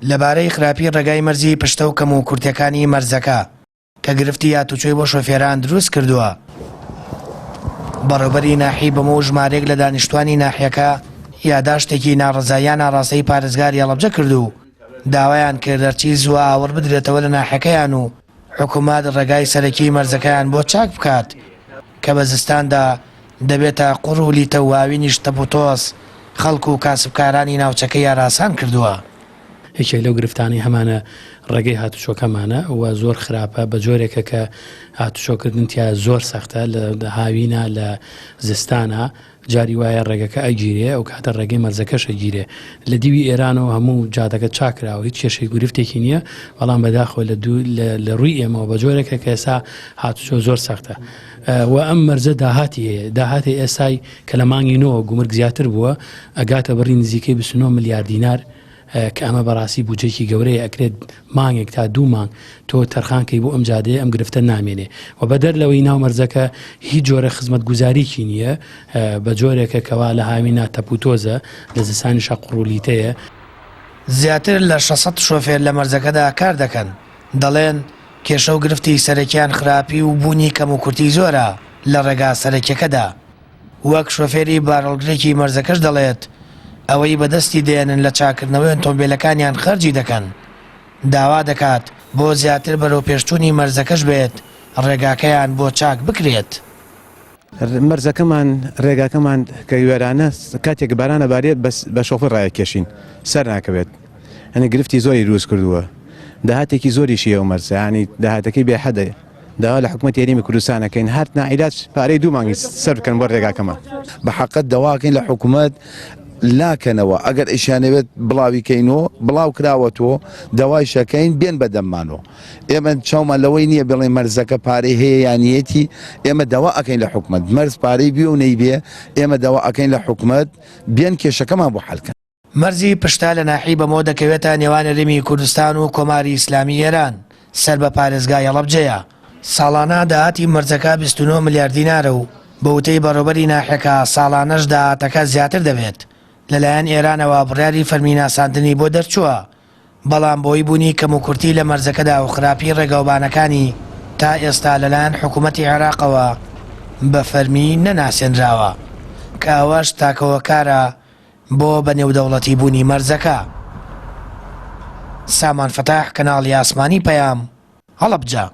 لەبارەی خراپی ڕێگای مەرزی پشتە و کەموکورتیەکانی مەرزەکە کە گرفتی هاتوچۆی بۆ شۆفێران دروست کردووە. بەڕێوبەری ناحیەی بەمۆ و ژمارەیەک لە دانیشتوانی ناحیەکە یاداشتێکی ناڕەزاییان ئاڕاستەی پارێزگاری هەڵەبجە کرد و داوایان کرد هەرچی زووە ئاوڕ بدرێتەوە لە ناحیەکەیان و حکومەت ڕێگای سەرەکی مەرزەکەیان بۆ چاک بکات کە بە زستاندا دەبێتە قوڕ و لیتە و هاوینیش تەپ و تۆز خەڵک و کاسبکارانی ناوچەکەی هەراسان کردووە. یەکێک لەو گرفتانەی هەمانە ڕێگەی هاتوچۆکەمانە و زۆر خراپە بە جۆرێکە کە هاتوچۆکردن تیا زۆر سەختە لە هاوینە لە زستانە جاری وایە ڕێگەکە ئەگیرێ ئەو کاتە ڕێگەی مەرزەکەش ئەگیرێ لە دیوی ئێرانەوە هەموو جادەکە چاکراوە هیچ کێشەی گرفتێکی نییە بەڵام بەداخەوە لە دوو لە ڕووی ئێمەوە بە جۆرێکە کە ئێستا هاتوچۆ زۆر سەختە و ئەم مەرزە داهاتی هەیە داهاتی ئێسای کە لە مانگی نۆ گومرگ زیاتر بووە ئەگاتە بڕی نزیکەی 29 ملیار دینار کە ئەمە بەڕاستی بودجەیەکی گەورەیە ئەکرێت مانگێک تا دوو مانگ تۆ تەرخان کەی بۆ ئەم جادەیە ئەم گرفتە نامێنێ و بەدەر لەوەی ناو مەرزەکە هیچ جۆرە خزمەتگوزاریکی نییە بە جۆرێکە کەوا لە هاوینا تەپوتۆزە لە زستانیشا قوڕولیتەیە. زیاتر لە 600 شۆفێر لە مەرزەکەدا کار دەکەن، دەڵێن، کێشە و گرفتی سەرەکیان خراپی و بوونی کەموکورتی زۆرە لە ڕێگا سەرەکیەکەدا. وەک شۆفێری بارهەڵگرێکی مەرزەکەش دەڵێت، ئەوەی بەدەستی دێنن لە چاککردنەوەی ئۆتۆمبێلەکانیان خەرجی دەکەن، داوا دەکات بۆ زیاتر بەرەوپێشچوونی مەرزەکەش بێت ڕێگاکەیان بۆ چاک بکرێت. مەرزەکەمان ڕێگاکەمان کە وێرانە کاتێک باران ئەبارێت بە شۆفڵ ڕایەکێشین سەر ناکەوێت یانی گرفتی زۆری دروست کردووە داهاتێکی زۆریشی ئەو مەرزە ینی داهاتەکەی بێحەدە داوا لە حکومەتی هەرێمی کوردستان ئەکەین هەر ناعیلاج پارەی دوو مانگی سەر بکەن بۆ رێگاکەمان. بە حەقت دەواکەین لە حکومەت لاکەنەوە ئەگەر ئیشیانەوێت بڵاوی کەینۆ بڵاو کراوەتۆ داوایشەکەین بێن بە دەممانۆ ئێمە چاومان لەوەی نییە بڵێن مەرزەکە پارەی هەیە یان نیەتی ئێمە داوا ئەکەین لە حکومەت مەرز پارەی بێ و نەیبێ ئێمە داوا ئەکەین لە حکومەت بێن کێشەکەمان بۆ حەل کەن. مەرزی پشتە لە ناحیەی بەمۆ دەکەوێتە نێوان هەرێمی کوردستان و کۆماری ئیسلامی ئێران، سەر بە پارێزگای هەڵەبجەیە. ساڵانە داهاتی مەرزەکە 29 ملیار دینارە و بە وتەی بەڕێوبەری ناحیەکە ساڵانەش داهاتەکە زیاتر دەبێت. لەلایەن ئێرانەوە بڕیاری فەرمی ناساندنی بۆ دەرچووە، بەڵام بەهۆی بوونی کەموکورتی لە مەرزەکەدا و خراپی ڕێگاوبانەکانی تا ئێستا لەلایەن حکوومەتی عێراقەوە بە فەرمی نەناسێنراوە، کە ئەوەش تاکە هۆکارە بۆ بە نێودەوڵەتی بوونی مەرزەکە. سامان فەتاح، کەناڵی ئاسمانی پەیام، هەڵەبجە.